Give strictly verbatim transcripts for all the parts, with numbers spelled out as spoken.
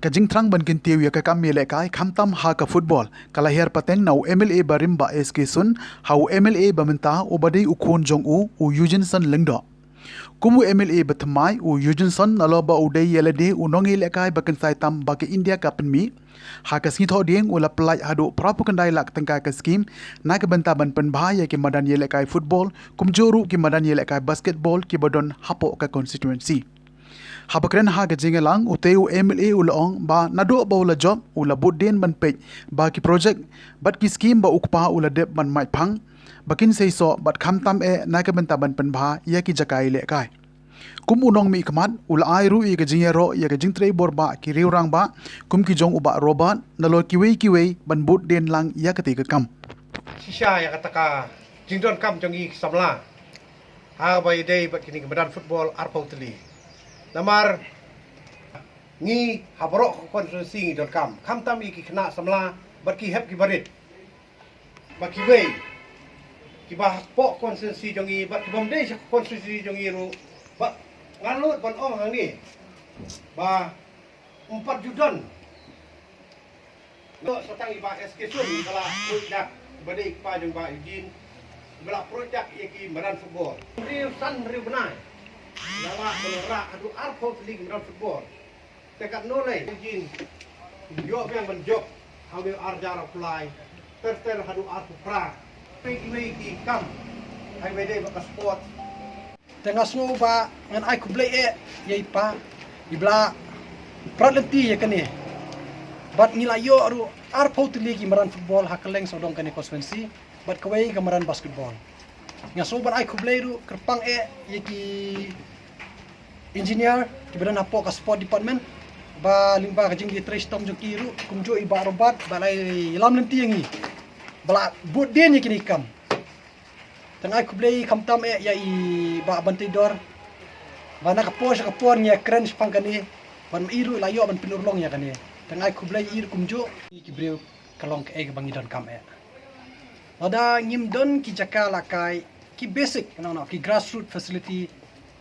Ka jingthrang ban kyntiew ïa ka kam ïalehkai khamtam ha ka football ka la hiar pateng na u M L A barim Bah S K Sun ha u M L A ba mynta uba dei u khun jong u, u Eugene Sun Lyngdoh. Kum u M L A ba thymmai, u Eugene Sun, nalor ba u dei ïa lade u nongïalehkai ba kynsai tam ba ka India ka pynmih, ha ka sngi Thohdieng u la pyllait haduh phra phew khyndai lak tyngka ka skim na ka bynta ban pynbha ïa ki madan ïalehkai football kumjuh ruh ki madan ïalehkai basketball kiba don hapoh ka constituency. Haba kren ha ka jingïalang, utei u M L A u la ong ba naduh ba u la jop u la bud dien ban peit ba ki projek bad ki skim ba u kpa u la dep ban mait phang ba kin seisoh bad khamtam eh na ka bynta ban pynbha ïa ki jaka ïalehkai. Kum u nongmihkhmat, u la ai ruh ïa ka jingïaroh ïa ka jingtrei bor ba ki riew rangbah kum ki jong u Bah Robert nalor kiwei kiwei ban bud dien lang ïa katei ka kam. Shisha ïa kata ka jingdonkam jong ngi ki samla ha ba ïadei bad kine ki madan football arphew tylli. Namar ngi ha baroh ka constituency ngi donkam, khamtam ïa ki khynnah samla bad ki hep ki barit. Ba kiwei kiba hapoh constituency jong ngi bad kibym dei sha constituency jong ngi ruh, ba nga lut ban ong hangne ba ym pat ju don. Ngi sa tang i Bah S K Sun ba la pruit dak, ba dei i kpa jong Bah Eugene, ba la pruit dak ïa ki madan football. Hynriew san hynriew bnai la lah ban rah haduh arphew tylli ki madan football. Te katno lei Eugene ïoh biang ban jop ha u ar hajar arphew lai ter ter haduh arphew phra. Peit kiwei ki kam ha kaba ïadei bad ka sport. Te nga sngew ba ngan ai khublei eh ïa i pa iba la prat lynti ïa kane. Bad ngi la ïoh ruh arphew tylli ki madan football ha kylleng sawdong kane constituency bad kawei ka madan basketball. Nga sngew ban ai khublei ruh kyrpang eh ïa ki engineer kiba don hapoh ka sport department ba lyngba ka jingïatrei shitom jong ki ruh kumjuh i Bah Robert ba la ïalam lynti ïa ngi ba la bud dien ïa kine ki kam. Te nga ai khublei khamtam eh ïa i Bah Banteidor ba na ka por sha ka por ngi ïakren shaphang kane bad ma i ruh la ïoh ban pynurlong ïa kane. Te nga ai khublei ïa i ruh kumjuh. Ki briew ka long kaei kaba ngi donkam eh. Lada ngim don ki jaka lehkai, ki basic, no, no, ki grassroots facility,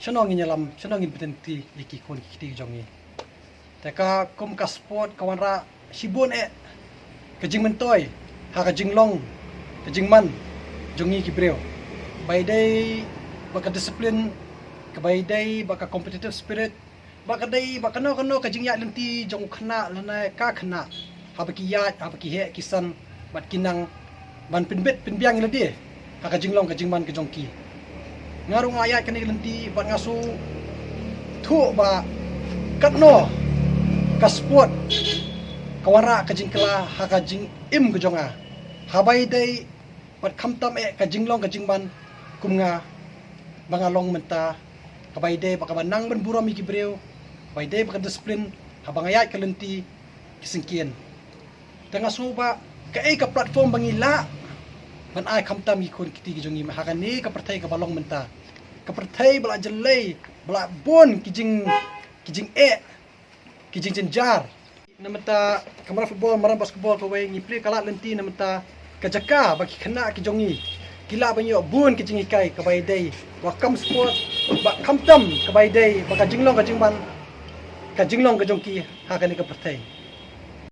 shano ngin ïalam, shano ngin pyntip ïa ki khun ki kti jong ngi. Te ka kum ka sport ka wanrah shibun eh ka jingmyntoi ha ka jinglong ka jingman jong ngi ki briew. Kaba ïadei bad ka discipline, kaba ïadei bad ka competitive spirit, bad ka dei bad kano kano ka jingïaid lynti jong u khynnah lane ka khynnah haba ki ïaid, haba ki heh ki san bad ki nang ban pynbit pynbiang ïa lade ha ka jinglong ka jingman ka jong ki. Nga ruh nga ïaid kane ka lynti bad nga sngewthuh ba katno ka sport ka wanrah ka jingkylla ha ka jingim ka jong nga. Haba ïadei bad khamtam eh ka jinglong ka jingman kum nga ba nga long mynta, kaba ïadei bad kaba nang ban burom ïa ki briew, kaba ïadei bad ka discipline haba nga ïaid ka lynti ki syngkien. Te nga sngew ba kaei ka platform ba ngi lah ban ai khamtam ïa ki khun ki kti ki jong ngi ha kane ka pyrthei kaba long mynta, ka pyrthei ba la jyllei, ba la bun ki jing, ki jingeh, ki jingjynjar. Na mynta ka madan football, madan basketball kawei, ngi plie ka lad lynti na mynta ka jaka ba ki khynnah ki jong ngi ki lah ban ïoh bun ki jinghikai kaba ïadei bad kam sport, bad khamtam kaba ïadei bad ka jinglong ka jingman, ka jinglong ka jong ki ha kane ka pyrthei.